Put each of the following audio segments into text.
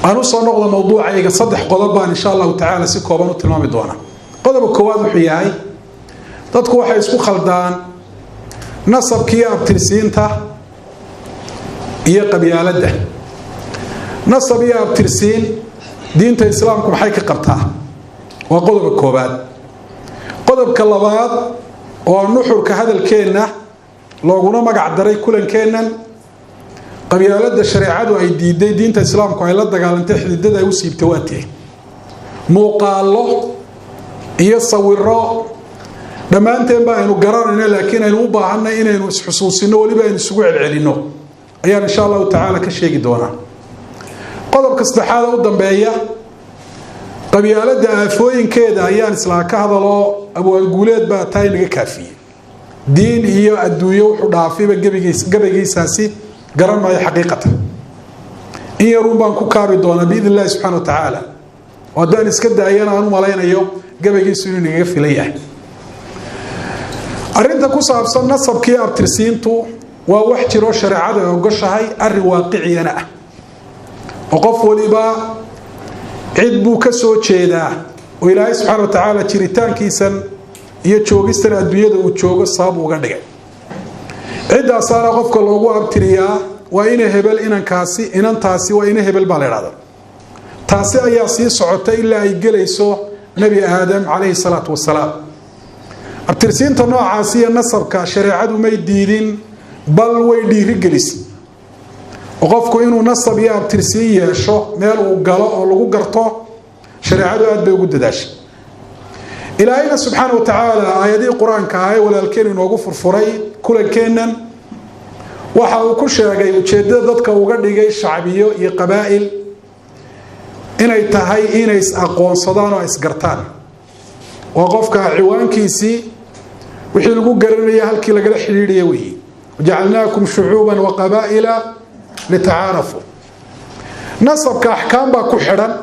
Aan usoo noqdo mawduucayga. Saddex qodob baan insha Allahu tacaala si kooban u tilmaami doonaa. Qodobka koowaad wuxuu yahay, dadku waxay isku khaldaan nasabkiiyo abtirsiinta iyo qabyaaladda. Nasab iyo abtirsiin diinta Islaamku maxay ka qabtaa? Waa qodobka koowaad. Qodobka labaad, oo nuxurka hadalkeenna looguna magac daray kulankeennan, qabyaaladda shareecadu ay diiday, diinta Islaamku ay la dagaalantay, xididada ay u siibtay waa tee? Muuqaallo iyo sawiro dhammaanteen ba aynu garanayno, laakiin aynu u baahanay inaynu isxusuusino, weliba aynu isugu celcelinno, ayaan insha Allahu tacaala ka sheegi doonaa. Qodobka saddexaad u dambeeya, qabyaaladda aafooyinkeeda ayaan islaa ka hadaloo abwaanguuleed baa taa inaga kaafiyey. Diin iyo adduunyo wuxuu dhaafayba gabaygiisaasi garan maayo xaqiiqatan. In yaruun baan ku kaabi doonaa biidn illahi subxana wa tacaala, oo haddaan iska daayana aan u malaynayo gabaygiisu inuu nagaga filan yahay. Arrinta ku saabsan nasabkiiyo abtirsiintu waa wax jiroo shareecadu ay ogoshahay, arrin waaqiciyana ah, oo qof waliba cid buu ka soo jeedaa, oo Ilaahay subxaana wa tacaala jiritaankiisan iyo joogistan adduunyada uu joogo sabab uga dhigay. Ciddaasaana qofka loogu abtiriyaa. Waa ina hebel inankaasi, inantaasi waa ina hebel baa la idhahda. Taasi ayaa sii socota ilaa ay gelayso Nebi Aadam calayhi salaatu wasalaam. Abtirsiinta noocaasi iyo nasabka shareecadu may diidin, bal way dhiirigelisay, oo qofku inuu nasab iyo abtirsiin yeesho, meel uu galo oo lagu garto, shareecadu aad bay ugu dadaashay. Ilaahayna subxaana wa tacaala aayadihii Qur-aanka ah ee walaalkeen inoogu furfuray kulankeennan waxa uu ku sheegay ujeeddada dadka uga dhigay shacbiyo iyo qabaa'il inay tahay inay is aqoonsadaan oo isgartaan. Waa qofka ciwaankiisii, wixii lagu garanaya, halkii lagala xidhiidhaya weeye. Wajacalnaakum shucuuban wa qabaa'ila litacaarafuu. Nasabka axkaam baa ku xidhan.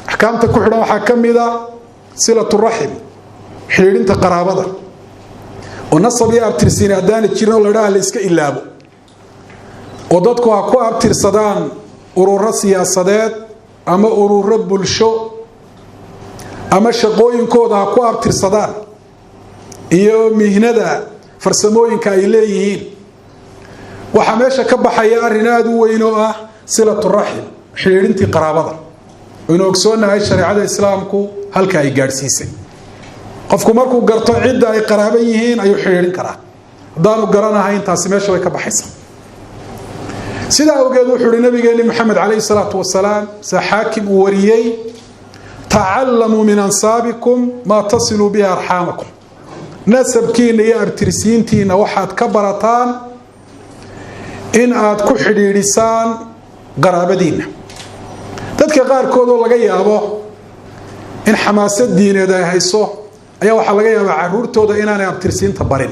Axkaamta ku xidhan waxaa ka mid a silatu raxim, xidhiidhinta qaraabada, oo nasab iyo abtirsiin haddaana jirin oo la dhaha la iska ilaabo oo dadku ha ku abtirsadaan ururo siyaasadeed ama ururo bulsho ama shaqooyinkooda ha ku abtirsadaan iyo mihnada farsamooyinka ay leeyihiin, waxaa meesha ka baxaya arrin aada u weyn oo ah silatu raxim, xidhiidhintii qaraabada. Waynu ogsoonahay shareecada Islaamku halka ay gaadhsiisay. Qofku markuu garto cidda ay qaraaban yihiin ayuu xidhiidhin karaa. Haddaanu garanahayn, taasi meesha way ka baxaysa. Sidaa awgeed wuxuu uhi nabigeeni Maxamed calayhi salaatu wasalaam, sa xaakim uu wariyey: "Tacalamuu min ansaabikum maa tasiluu bihi arxaamakum." Nasabkiina iyo abtirsiintiina waxaad ka barataan in aad ku xidhiidhisaan qaraabadiinna. Dadka qaarkood oo laga yaabo in xamaasad diineed ay hayso ayaa waxaa laga yaabaa caruurtooda inaanay abtirsiinta barin,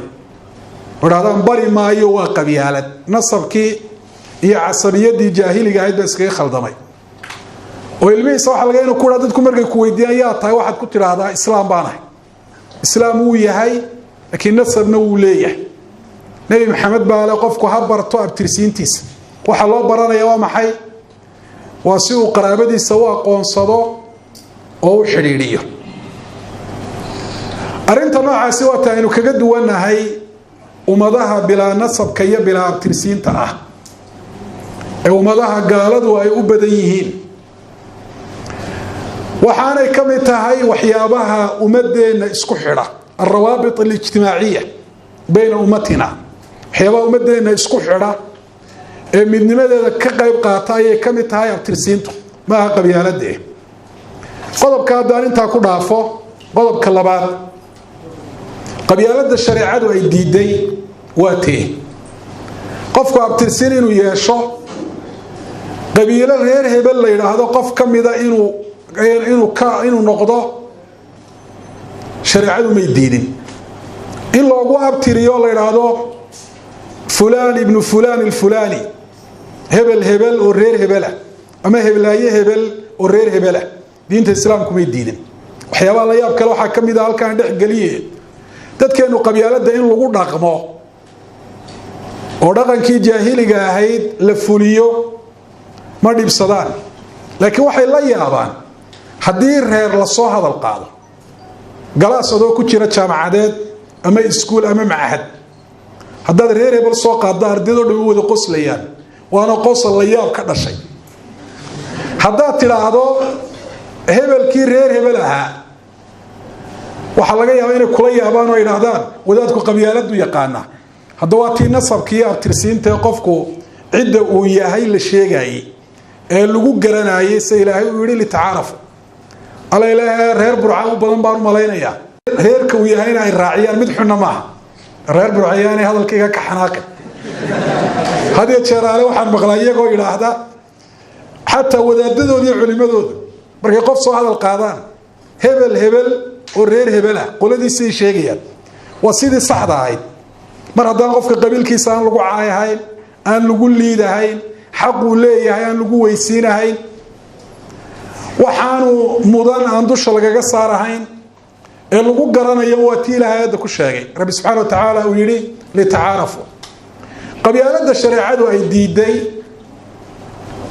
oo idhahdaan bari maayo, waa qabyaalad. Nasabkii iyo casabiyadii jaahiliga ahayd baa iskaga khaldamay, oo ilmihiisa waxa laga inu ku dhaa: "Dadku markay ku weydiiyaan yaa tahay, waxaad ku tidhaahdaa islaam baanahay." Islaam wuu yahay, laakiin nasabna wuu leeyahay. Nebi Maxamed baa le qofku ha barto abtirsiintiisa. Waxaa loo baranaya waa maxay? Waa si uu qaraabadiisa u aqoonsado oo u xidhiidhiyo. Arrinta noocaasi waata aynu kaga duwannahay ummadaha bilaa nasabka iyo bilaa abtirsiinta ah ee ummadaha gaaladu ay u badan yihiin. Waxaanay ka mid tahay waxyaabaha ummadeenna isku xidha, alrawaabit alijtimaaciya bayna ummatina. Waxyaabaha ummadeenna isku xidha ee midnimadeeda ka qayb qaata ayay ka mid tahay abtirsiintu, maaha qabyaaladee. Qodobka haddaan intaa ku dhaafo, qodobka labaad, qabyaaladda shareecadu ay diiday waa tee? Qofku abtirsiin inuu yeesho, qabiilo reer hebel la yidhaahdo qof ka mida inuu noqdo, shareecadu may diidin. In loogu abtiriyo, la yidhaahdo fulaan ibnu fulaan ilfulaani, hebel hebel oo reer hebelah ama heblaaye hebel oo reer hebelah, diinta Islaamku may diidin. Waxyaabaha la yaab kale waxaa ka mid a halkaan dhex geliye, dadkeenu qabyaaladda in lagu dhaqmo oo dhaqankii jaahiliga ahayd la fuliyo ma dhibsadaan. Laakiin waxay la yaabaan haddii reer lasoo hadal qaado, galaas adoo ku jira jaamacadeed ama iskuul ama macahad, haddaad reer hebel soo qaaddo ardaydoo dhan wada qoslayaan, waana qosol la yaab ka dhashay. Haddaad tidhaahdo hebelkii reer hebel ahaa, waxaa laga yaabaa inay kula yaabaan oo idhaahdaan wadaadku qabyaaladu yaqaanaa. Hadda waa tii nasabkiiyo abtirsiintae qofku cidda uu yahay la sheegaayey ee lagu garanaayey, se Ilaahay uu yihi litacaarafu. Alla ilaahay, reer Burca u badan baan u malaynayaa reerka uu yahayna ay raaciyaan. Mid xunna maaha reer Burca, yaanay hadalkayga ka xanaaqin. Had iyo jeeraale waxaan maqlaa iyagoo idhaahda, xataa wadaadadooda iyo culimadooda markay qof soo hadal qaadaan, hebel hebel oo reer hebelah, qoladiisay sheegayaan. Waa sidii saxda ahayd. Mar haddaan qofka qabiilkiisa aan lagu caayahayn, aan lagu liidahayn, xaquu leeyahay aan lagu weysiinahayn, waxaanu mudan aan dusha lagaga saarahayn ee lagu garanayo, waa tii Ilahay aayadda ku sheegay. Rabbi subxana wa tacaala uu yihi litacaarafu. Qabyaaladda shareecadu ay diiday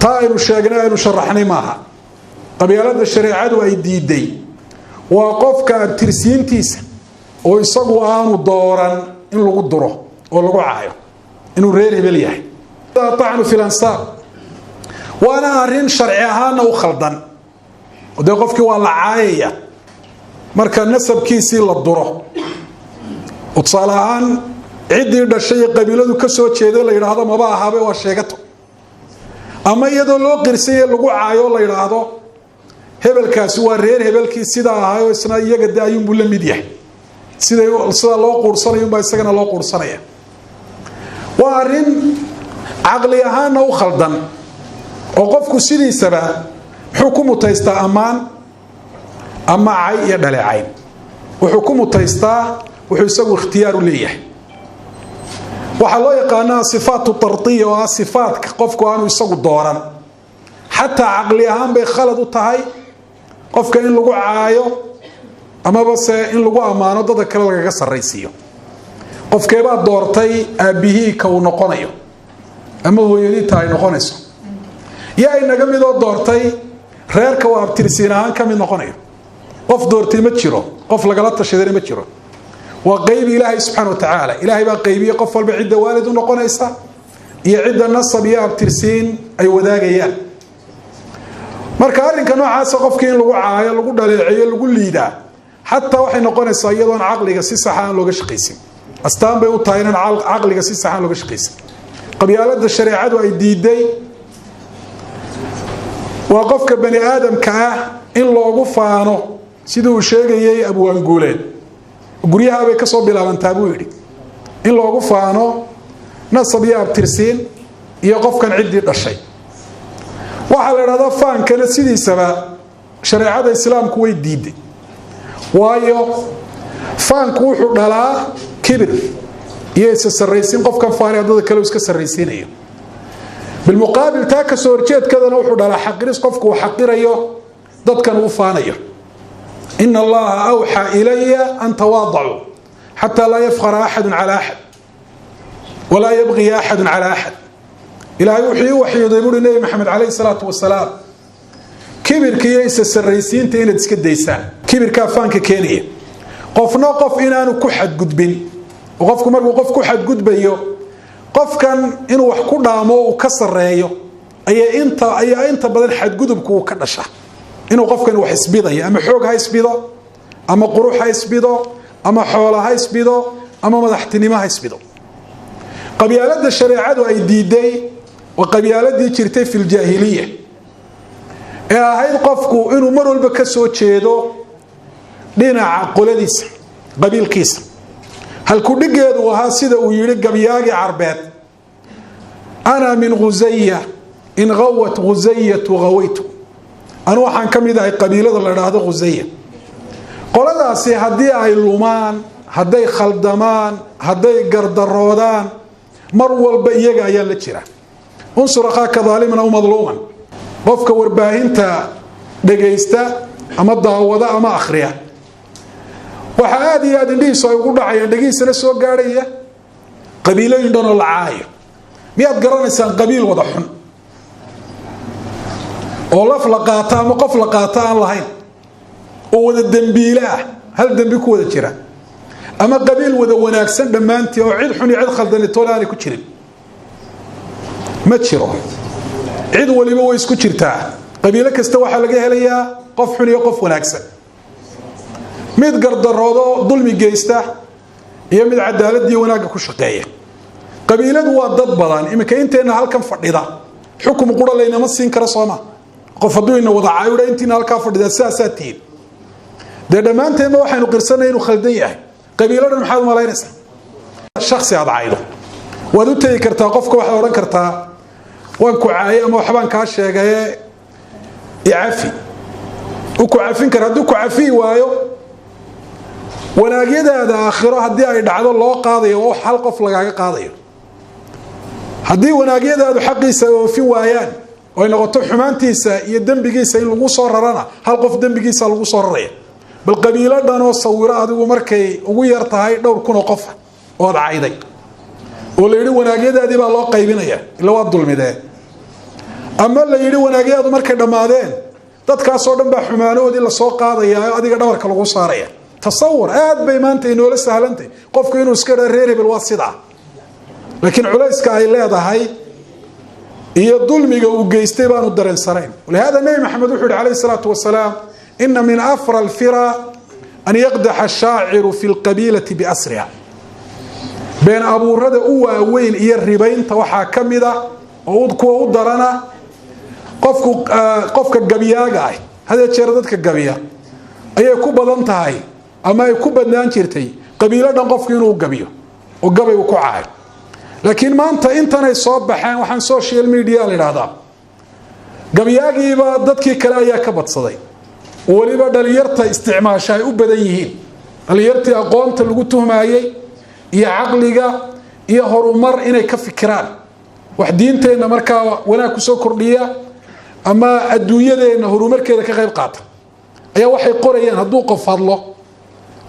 taa aynu sheegnay, aynu sharaxnay maaha. Qabyaaladda shareecadu ay diiday waa qofka abtirsiintiisa oo isagu aanu dooran in lagu duro oo lagu caayo inuu reer hebel yahay, acnu fi lansaab. Waana arrin sharci ahaana u khaldan. Dee qofkii waa la caayaya marka nasabkiisii la duro, oo tusaale ahaan ciddii dhashay iyo qabiiladu ka soo jeeday la yidhaahdo maba ahaabe, waa sheegato, ama iyadoo loo qirsanya lagu caayo la yidhaahdo hebelkaasi waa reer hebelkii sidaa ahaayoo isna iyaga de ayuunbuu la mid yahay, sida sidaa loo quursanayunbaa isagana loo quursanaya. Waa arrin caqli ahaanna u khaldan, oo qofku sidiisaba muxuu ku mutaystaa ammaan ama cay iyo dhaleecayn? Wuxuu ku mutaystaa wuxuu isagu ikhtiyaar u leeyahay. Waxaa loo yaqaanaa sifaatu tartiya, oo ah sifaadka qofku aanu isagu dooran. Xataa caqli ahaan bay khalad u tahay qofka in lagu caayo amaba se in lagu ammaano, dadka kale lagaga sarraysiiyo. Qofkeebaa doortay aabbihii ka uu noqonayo ama hooyadiita ay noqonayso? Yaa inaga midoo doortay reerka uu abtirsiin ahaan ka mid noqonayo? Qof doortay ma jiro, qof lagala tashadayna ma jiro. Waa qayb Ilaahay subxana wa tacaala. Ilaahay baa qaybiyey qof walba cidda waalid u noqonaysa iyo cidda nasab iyo abtirsiin ay wadaagayaan. Marka arrinka noocaasa qofkii in lagu caayo, lagu dhaleeceeyo, lagu liidaa, xataa waxay noqonaysaa iyadoon caqliga si saxa aan looga shaqaysin. Astaan bay u tahay inaan caqliga si saxa aan looga shaqaysin. Qabyaaladda shareecadu ay diiday waa qofka bani aadamka ah in loogu faano, sidii uu sheegayay abwaanguuleed, guryahaabay ka soo bilaabantaa buu yidhi, in loogu faano nasab iyo abtirsiin iyo qofkan ciddii dhashay. Waxaa la idhahdaa faankana sidiisaba shareecada islaamku way diiday, waayo faanku wuxuu dhalaa kibir iyo isa sarraysiin. Qofkan faanay dada kale iska sarraysiinayo. Bilmuqaabil, taa kasoo horjeedkadana wuxuu dhalaa xaqiris qofku uu xaqirayo dadkan uu faanayo. Ina Allaha awxaa ilaya an tawaadacuu xataa laa yafkhara axadu cala axad walaa yabqiya axadu cala axad. Ilaahay wuxuu ii waxyooday, buuri Nebi Maxamed calayhi salaatu wasalaam, kibirka iyo isa sarraysiinta inaad iska daysaan. Kibirkaa faanka keenaya. Qofna qof inaanu ku xadgudbin, oo qofku markuu qof ku xadgudbayo, qofkan inuu wax ku dhaamo uu ka sarreeyo ayaa inta badan xadgudubku uu ka dhasha, inuu qofkan wax isbidayo, ama xoog ha isbido, ama qurux ha isbido, ama xoola ha isbido, ama madaxtinimo ha isbido. Qabyaaladda shareecadu ay diiday waa qabyaaladii jirtay fi ljaahiliya ee ahayd qofku inuu mar walba ka soo jeedo dhinaca qoladiisa, qabiilkiisa. Halkudhigeedu ahaa sida uu yihi gabyaagii Carbeed: "Ana min Khusaya, in hawat Khusayatu hawaytu." Anu waxaan ka mid ahay qabiilada la idhaahdo Khusaya. Qoladaasi haddii ay lumaan, hadday khaldamaan, hadday gardaroodaan, mar walba iyaga ayaa la jira. Unsur akhaaka daaliman aw madluuman. Qofka warbaahinta dhegaysta ama daawada ama akhriya, waxaa aada iyo aad indhihiisu ay ugu dhacayaan, dhegihiisana soo gaadhaya, qabiilooyin dhanoo la caayo. Miyaad garanaysaan qabiil wada xun? Oo laf la qaata ama qof la qaata aan lahayn, oo wada dembiile ah, hal dembi ku wada jira, ama qabiil wada wanaagsan dhammaantii oo cid xun iyo cid khaldanitoole aanay ku jirin ma jiro. Cid waliba way isku jirtaa. Qabiilo kasta waxaa laga helayaa qof xun iyo qof wanaagsan, mid gardaroodo dulmi geysta iyo mid cadaaladii wanaagga ku shaqeeya. Qabiiladu waa dad badan. Iminka inteenna halkan fadhida xukum qura laynama siin karo, sooma? Qof hadduu ina wada caayudha, intiina halkaa fadhida sidaasaa tihiin, dee dhammaanteenba waxaynu qirsanay inuu khaldan yahay. Qabiilo dhan maxaad malaynaysaa? Shaksi aad caydo waad u tegi kartaa qofka, waxaad odhan kartaa waan ku caayay ama waxbaan kaa sheegaye, icafi. U ku cafin kara. Hadduu ku cafiyi waayo, wanaagyadaada aakhiro haddii ay dhacdo loo qaadayo oo hal qof lagaaga qaadayo. Haddii wanaagyadaadu xaqiisa ay oofin waayaan oo ay noqoto xumaantiisa iyo dembigiisa in lagu soo rarana, hal qof dembigiisa lagu soo raraya. Bal qabiilo dhanoo sawiro adigu markay ugu yar tahay dhowr kunoo qofa ood cayday oo la yidhi wanaagyadaadii baa loo qaybinaya, ila waa dulmidee, ama la yidhi wanaagyadaadu markay dhammaadeen dadkaasoo dhan baa xumaanahoodii lasoo qaadayaa oo adiga dhabarka lagu saaraya. Tasawur aad bay maanta inoola sahlantay qofku inuu iska dhaa reer hebel waa sidaa, laakiin culayska ay leedahay iyo dulmiga uu geystay baanu dareensanayn. Walihaada Nebi Maxamed wuxuu yihi calayhi salaatu wasalaam: ina min afra alfira an yaqdaxa ashaaciru fi lqabiilati biasriha. Been abuurada u waaweyn iyo ribaynta waxaa ka mida oo kuwa u darana qofku qofka gabyaaga ah. Hadee jeer dadka gabiya ayay ku badan tahay ama ay ku badnaan jirtay qabiilo dhan qofku inuu gabiyo oo gabay uu ku caayo. Laakiin maanta intanay soo baxeen waxaan social media la idhaahdaa, gabyaagiiba dadkii kale ayaa ka badsaday. Weliba dhalinyarta isticmaasha ay u badan yihiin dhalinyartii aqoonta lagu tuhmaayey iyo caqliga iyo horumar inay ka fikiraan wax diinteenna markaa wanaag kusoo kordhiya ama adduunyadeenna horumarkeeda ka qayb qaata ayaa waxay qorayaan. Hadduu qof hadlo,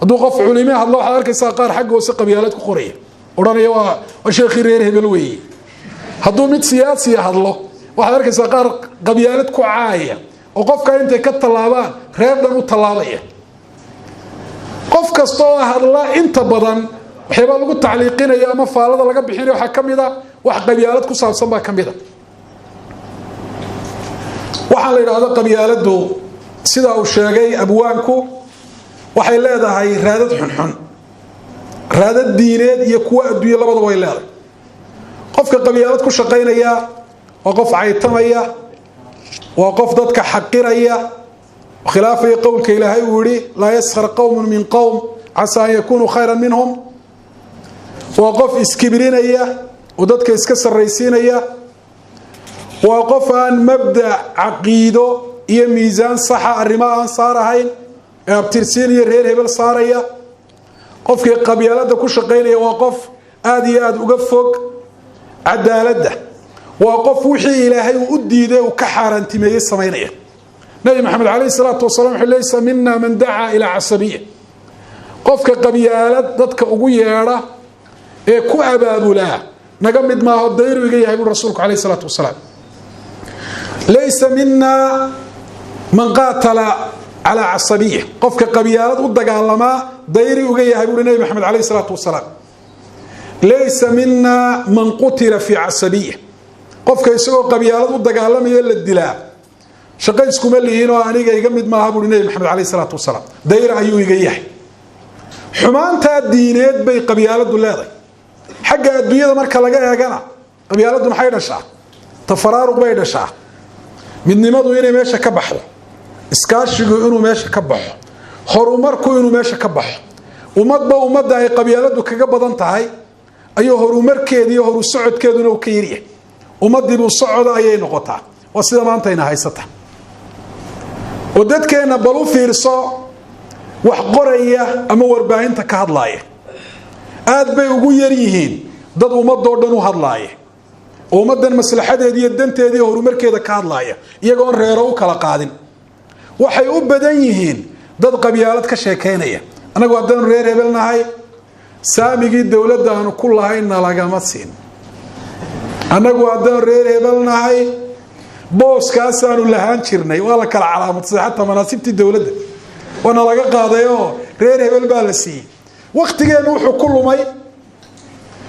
hadduu qof culime hadlo, waxaad arkaysaa qaar xagga hoose qabyaalad ku qoraya, odhanaya waa sheekhii reer hebel weeye. Hadduu mid siyaasiya hadlo, waxaad arkaysaa qaar qabyaalad ku caaya oo qofkaa intay ka tallaabaan reer dhan u tallaabaya. Qof kasta oo hadla inta badan waxyaabaa lagu tacliiqinaya ama faallada laga bixinaya waxaa ka mid a wax qabyaalad ku saabsan baa ka mid a. Waxaan la idhaahdo qabyaaladdu, sida uu sheegay abwaanku, waxay leedahay raadad xunxun, raadad diineed iyo kuwo adduunye labadaba way leedahay. Qofka qabyaalad ku shaqaynaya waa qof caytamaya, waa qof dadka xaqiraya, khilaafaya qowlka Ilaahay uu yihi: laa yaskhar qowmun min qowm casaa an yakunuu khayran minhum. Waa qof iskibrinaya oo dadka iska sarraysiinaya. Waa qof aan mabda caqiido iyo miisaan saxa arrimo aan saarahayn ee abtirsiin iyo reer hebel saaraya. Qofkii qabyaaladda ku shaqaynaya waa qof aada iyo aada uga fog cadaaladda, waa qof wixii Ilaahay uu u diiday uu ka xaaraantimeeyey samaynaya. Nabi Maxamed calayhi salaatu wasalam wuxuu: laysa mina man dacaa ilaa casabiya. Qofka qabyaalad dadka ugu yeedha ee ku abaabulaa naga mid maaho, dayru iga yahay bui rasuulku calayhi salaatu wasalaam. Laysa mina man qaatala calaa casabiya. Qofka qabyaalad u dagaalamaa dayri uga yahay buui Nabi Maxamed calayhi salaatu wasalaam. Laysa mina man qutila fii casabiya. Qofka isagoo qabyaalad u dagaalamaya la dilaa shaqo iskuma lihiin oo aniga iga mid maaha buui Nabi Maxamed calayhi salaatu wasalaam, dayr ayuu iga yahay. Xumaantaa diineed bay qabyaaladu leedahay. Xagga adduunyada marka laga eegana, qabyaaladdu maxay dhashaa? Tafaraaruq bay dhashaa, midnimadu inay meesha ka baxdo, iskaashigu inuu meesha ka baxo, horumarku inuu meesha ka baxo. Ummadba ummadda ay qabyaaladu kaga badan tahay ayuu horumarkeeda iyo horu socodkeeduna uu ka yaryahay. Ummadiibuu socoda ayay noqotaa. Waa sida maantayna haysata oo dadkeenna bal u fiirso wax qoraya ama warbaahinta ka hadlaaya, aad bay ugu yar yihiin dad ummadoo dhan u hadlaaya oo ummaddan maslaxadeeda iyo danteeda iyo horumarkeeda ka hadlaaya iyagoon reero u kala qaadin. Waxay u badan yihiin dad qabyaalad ka sheekaynaya. Annagu haddaanu reer hebel nahay, saamigii dowladda aanu ku lahayna lagama siin. Annagu haddaanu reer hebel nahay, Booskaasaanu lahaan jirnay, waa la kala calaamadsaday xataa manaasibtii dowladda waana laga qaadayoo reer hebel baa la siiyey. Waktigeennu wuxuu ku lumay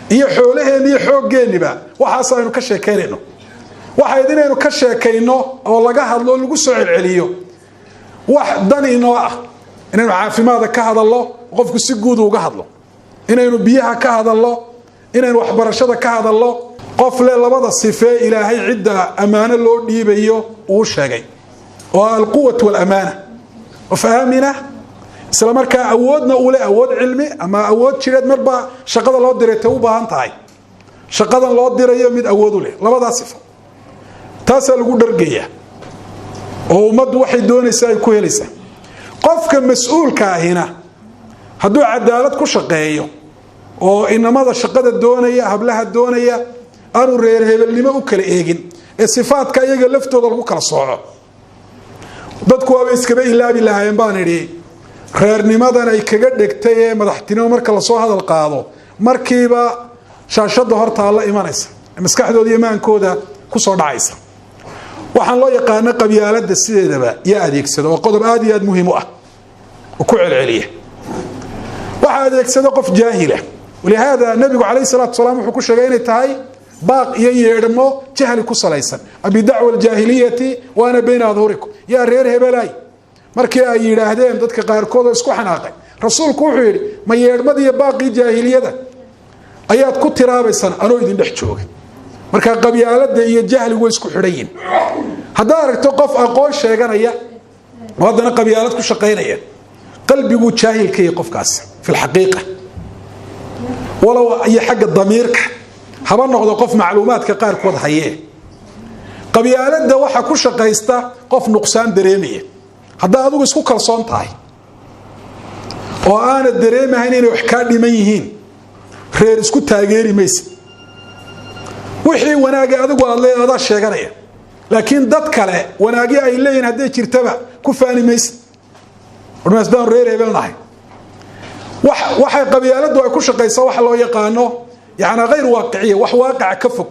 iyo xoolaheenni iyo xooggeeniba waxaas aynu ka sheekaynayno. Waxayd inaynu ka sheekayno oo laga hadlo oo lagu soo celceliyo wax dan inoo ah, inaynu caafimaadka ka hadallo, qofku si guud uga hadlo, inaynu biyaha ka hadallo, inaynu waxbarashada ka hadallo. Qof le labada sifee Ilaahay cidda ammaano loo dhiibayo uu sheegay, oo alquwatu walamaana, qof aamina isla markaa awoodna ule, awood cilmi ama awood jireed, marba shaqada loo diray tay u baahan tahay, shaqadan loo dirayo mid awood u leh, labadaa sifo taasaa lagu dhargayaa oo ummaddu waxay doonaysaa ay ku helaysaa. Qofka mas-uulka ahina hadduu cadaalad ku shaqeeyo oo inamada shaqada doonaya, hablaha doonaya, aanu reer hebelnimo u kala eegin ee sifaadka iyaga laftooda lagu kala sooco, dadku waaba iskaba ilaabi lahaayeen baan idhi reernimadan ay kaga dhegtay ee madaxtinimo marka lasoo hadal qaado markiiba shaashada hortaa la imanaysa, maskaxdooda iyo maankooda kusoo dhacaysa. Waxaan loo yaqaano qabyaalada sideedaba yaa adeegsada, oo qodob aad iyo aad muhiim u ah oo ku celceliya. Waxaa adeegsada qof jaahila. Walihaada nabigu calayhi salaatu wasalaam wuxuu ku sheegay inay tahay baaq iyo yeedhmo jahli ku salaysan. Abidacwa aljaahiliyati wa ana bayna adhurikum, yaa reer hebelaay, markii ay yidhaahdeen dadka qaarkood oo isku xanaaqay, rasuulku wuxuu yidhi ma yeedhmadiiyo baaqii jaahiliyada ayaad ku tiraabaysaan anoo idin dhex jooga? Marka qabyaalada iyo jahligu way isku xidhan yihin. Haddaad aragto qof aqoon sheeganaya oo haddana qabyaalad ku shaqaynaya, qalbiguu jaahilka yahay qofkaas fi lxaqiiqa, walow iyo xagga damiirka haba noqdo qof macluumaadka qaarkood hayee. Qabyaalada waxa ku shaqaysta qof nuqsaan dareemaya. Haddaa adigu isku kalsoon tahay oo aanad dareemahayn inay wax kaa dhiman yihiin, reer isku taageeri maysa. Wixii wanaagay adigu aad leedahay adaa sheeganaya, laakiin dad kale wanaagyo ay leeyihin hadday jirtaba ku faani maysa. Warmaasbaan reer hebel nahay. Waxay qabyaaladu ay ku shaqaysaa waxa loo yaqaano yani hayr waaqiciya, wax waaqica ka fog.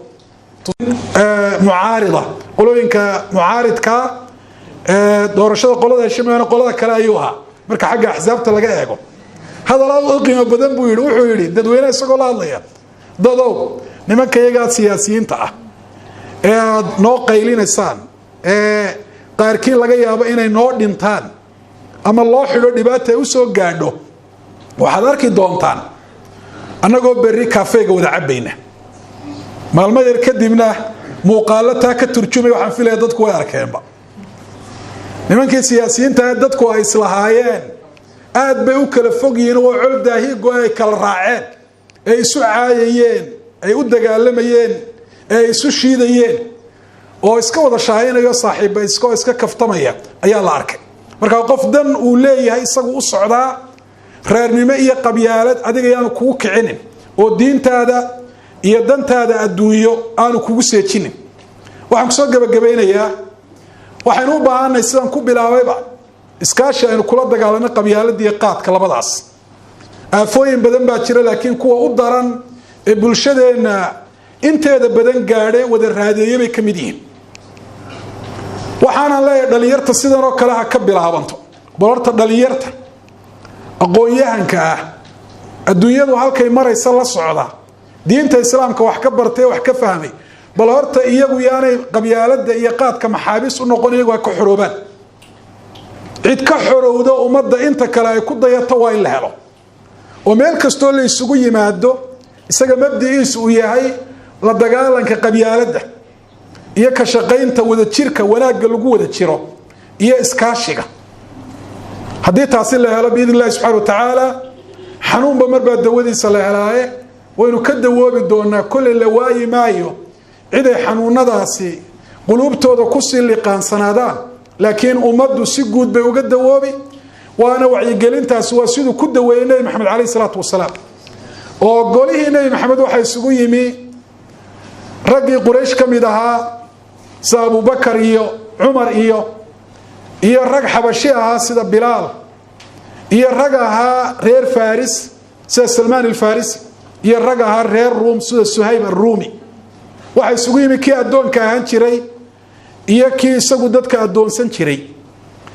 Mucaarida, qolooyinka mucaaridka doorashada qolada heshimayana qolada kale ayuu ahaa. Marka xagga axsaabta laga eego, hadal aad u qiimo badan buu yidhi. Wuxuu yidhi dadweyneha isagoo la hadlaya: dadow, nimanka iyagaa siyaasiyiinta ah ee aad noo qaylinaysaan, ee qaarkii laga yaabo inay noo dhintaan ama loo xidho, dhibaata ay u soo gaadho, waxaad arki doontaan annagoo berri kafeega wada cabbayna. Maalmo yar kadibna muuqaalo taa ka turjumay waxaan filaya dadku way arkeenba. Nimankii siyaasiyiinta dadku ay islahaayeen aad bay u kala fog yihiin oo col daahigo ay kala raaceen, ee isu caayayeen, ay u dagaalamayeen, ee ay isu shiidayeen, oo iska wada shahaynayo, saaxiibba iskoo iska kaftamaya ayaa la arkay. Markaa qof dan uu leeyahay isagu u socdaa, reernimo iyo qabyaalad adiga yaanu kugu kicinin oo diintaada iyo dantaada adduunyo aanu kugu seejinin. Waxaan kusoo gebagabaynayaa, waxaynu u baahanay sidaan ku bilaabayba iskaashi aynu kula dagaalano qabyaalada iyo qaadka. Labadaas aafooyin badan baa jira, laakiin kuwa u daran ee bulshadeenna inteeda badan gaadhay wada raadeeye bay ka mid yihiin. Waxaanan leeyahay dhalinyarta sidan oo kale ha ka bilaabanto. Bal horta dhalinyarta aqoon-yahanka ah, adduunyadu halkay maraysa la socda, diinta islaamka wax ka bartay, wax ka fahmay, bal horta iyagu yaanay qabyaalada iyo qaadka maxaabiis u noqon, iyagu ha ka xoroobaan. Cid ka xorowdo ummadda inta kale ay ku dayato waa in la helo, oo meel kastoo la isugu yimaado isaga mabdi'iisu uu yahay la dagaalanka qabyaaladda iyo ka shaqaynta wadajirka, wanaagga lagu wada jiro iyo iskaashiga. Haddii taasi la helo biidn illahi subxana wa tacaala, xanuunba marbaa dawadiisa la helaaye, waynu ka dawoobi doonaa. Kolley la waayi maayo ciday xanuunadaasi quluubtooda kusii liqaansanaadaan, laakiin ummaddu si guud bay uga dawoobi. Waana wacyigelintaasi waa siduu ku daweeyey Nebi Maxamed caleyh isalaatu wasalaam. Oo golihii Nebi Maxamed waxaa isugu yimi raggii Quraysh ka mid ahaa sida Abubakar iyo Cumar iyo rag xabashi ahaa sida Bilaal, iyo rag ahaa reer Faris sida Salmaan alfarisi, iyo rag ahaa reer Ruum sida Suhayb arruumi. Waxaa isugu yimi kii addoonka ahaan jiray iyo kii isagu dadka addoonsan jiray,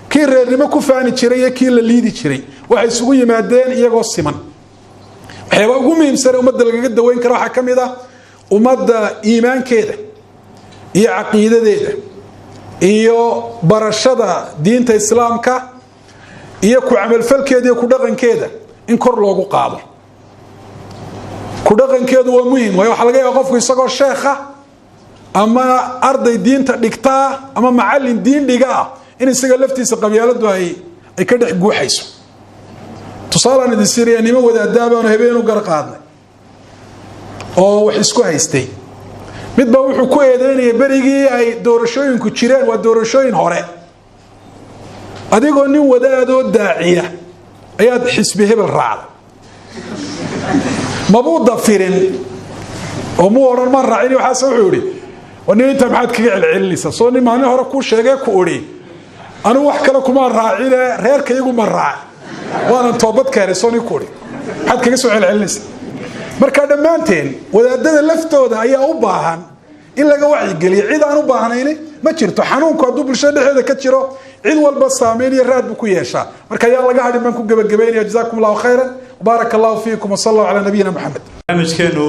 kii reernimo ku faani jiray iyo kii la liidi jiray, waxay isugu yimaadeen iyagoo siman. Waxyaabaa ugu muhiimsane ummadda lagaga daweyn kara waxaa ka mid ah ummadda iimaankeeda iyo caqiidadeeda iyo barashada diinta islaamka iyo ku camalfalkeeda iyo ku dhaqankeeda in kor loogu qaado. Ku dhaqankeedu waa muhim, waayo waxaa laga yaaba qofku isagoo sheekha ama arday diinta dhigtaa ama macallin diin dhiga ah in isaga laftiisa qabyaaladu ay ka dhex guuxayso. Tusaalaan idin siinaya, niman wadaaddaa baanu habeen u gar qaadnay oo wax isku haystay. Mid baa wuxuu ku eedeynayay berigii ay doorashooyinku jireen, waa doorashooyin hore, adigoo nin wadaadoo daaciya ayaad xisbi hebel raacday. Mabuu dafirin oo muu odhan ma raacin. Waxaase wuxuu idhi, nin intaa maxaad kaga celcelinaysaa? Soo nin maalin hore kuu sheegee ku idhi anigu wax kale kuma raacine, reerka iyagu ma raac, waanan toobad keenay, soo nin ku idhi maxaad kaga soo celcelinaysaa? Marka dhammaanteen wadaadada laftooda ayaa u baahan in laga wacyigeliyo. Cid aan u baahnayni ma jirto. Xanuunku hadduu bulshada dhexdeeda ka jiro, cid walba saameyn iyo raad buu ku yeeshaa. Marka ayaan laga hadhin baan ku gebagabaynaya. Jazakum allahu khayran, baaraka allahu fiikum, wasala allahu calaa nabiyina Maxamed. Barnaamijkeenu